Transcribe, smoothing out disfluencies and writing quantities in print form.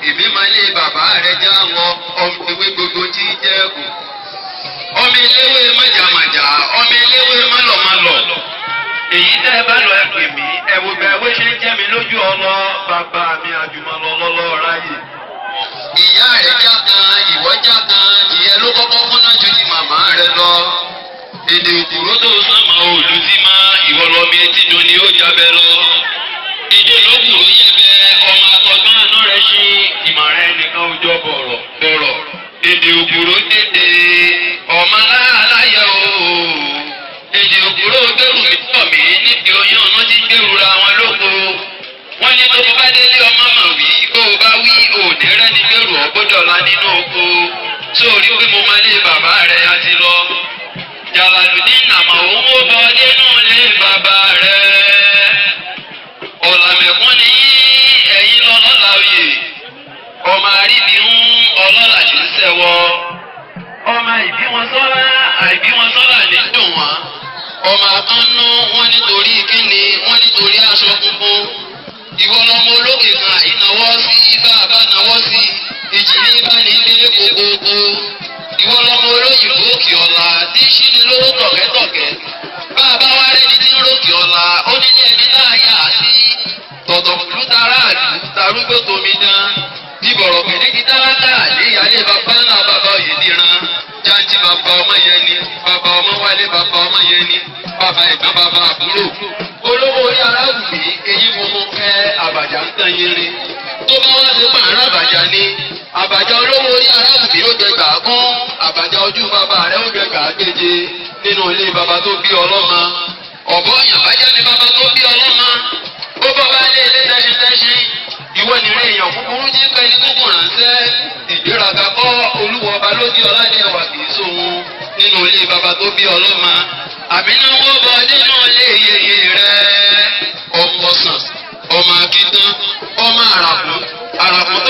Èmi máa lé bàbá rẹ̀ já lọ ọmọ ewé gbogbo tí jẹ́ ẹ̀kú. Ọmọ eléwé májàmájà, ọmọ eléwé málọ̀málọ̀. Èyí tẹ́ ẹ bá lọ ẹ pè mí, ẹ wo bẹ ewé ṣe ń jẹ́ mi lójú ọlọ, bàbá mi àjùmọ̀lọ lọ́lọ́ ráyè. Ìyá rẹ̀ já kan, ìwọ já kan, ìyẹn ló kọ́kọ́ kúnná ju ti màmá rẹ̀ lọ. Èdè òkúrò tó sàmà òòlù sí máa ìwọ lọ mi etí dùn ni ó jábẹ́ lọ. Èdè lókùrò yẹ̀bẹ ọmọ akọ̀gbọ́n àná rẹ̀ ṣí ìmọ̀ràn ẹnìkan ojú bọ̀rọ̀ bọ̀rọ̀. Èdè òkúrò tètè ọmọ aláyẹ̀ o. Èdè òkúrò gbèrú mi tọ̀ mí níbi oyún ọ̀nà tí gbèrú ra wọn lóko. Wọ́n ní tó o bá délé ọmọ mọ̀ wí, bó o bá wí òní rẹ́ni gbèrú ọ̀gbọ́dọ̀ la nínú oko. Sórí pé mo máa lé bàbá rẹ̀ á ti lọ. Jàlàlùdín àmọ̀ òun ó bọ nínú ilé bàbá rẹ̀. Ọ̀làmẹ̀kún ní ẹ̀yìn lọ́lọ́lá oyè. Ọmọ àríbi ń ọlọ́lá tí ń sẹ́wọ́. Ọmọ ìbí wọn sọ́lá àìbí wọn sọ́lá ní dùn wọ́n. Ọmọ akánú wọn nítorí kíni wọ́n nítorí aṣọ funfun. Ìwọ lọmọ olókè kan àìnáwọ́ sí bá a bá náwọ́ sí. Ìjì ní bá ní délé kókókó. Ìwọ lọmọ olóyìnbó òkè ọ̀la tí ń ṣíni lówó tọ̀kẹ́tọ̀kẹ́. Bá a bá wá rẹ́ni tí ń rókè ọ̀la, ó nílé ẹni láàyà sí. Tọ̀tọ̀ fúlú taráàlú tarúgbó tomi dán. Bíbọ̀rọ̀ kìíní ti tálákà léyàlé bàbá ńlá bàbá Oyèdìran. Jáǹtì bàbá ọmọ yẹn ni, bàbá ọmọ wálé bàbá ọmọ yẹn ni, bàbá ẹ̀gbọ́n bàbá àbúrò. Olówó orí aráwùmí eyín funfun kẹ́ àbàjá ń tán yẹrin. Tó bá wá sí pààrọ̀ àbàjá ni, àbàjá olówó orí aráwùmí ó jẹ gbà kún, àbàjá ojú bàbá rẹ̀ ó jẹ gbà keje nínú ilé bàbá tó bí ọlọ́mọ. Ọ̀bọ yànbájá ni bàbá tó bí ọlọ́mọ. Ó bọ́ bá lé ilé tẹ́ṣintẹ́ṣin. Ìwọ nìrè èèyàn kúkúrú tí ń pẹ́ ní kúkú ránṣẹ́. Ìgbéraga kọ́ olúwo ọba ló di ọlá ní ẹwà kì í sóhun nínú ilé bàbá tó bí ọlọ́mọ. Àbínú wọ́n bọ nínú ilé yeye rẹ̀. Ọmọ sàn, ọmọ akitán, ọmọ àràkùn, àràkùn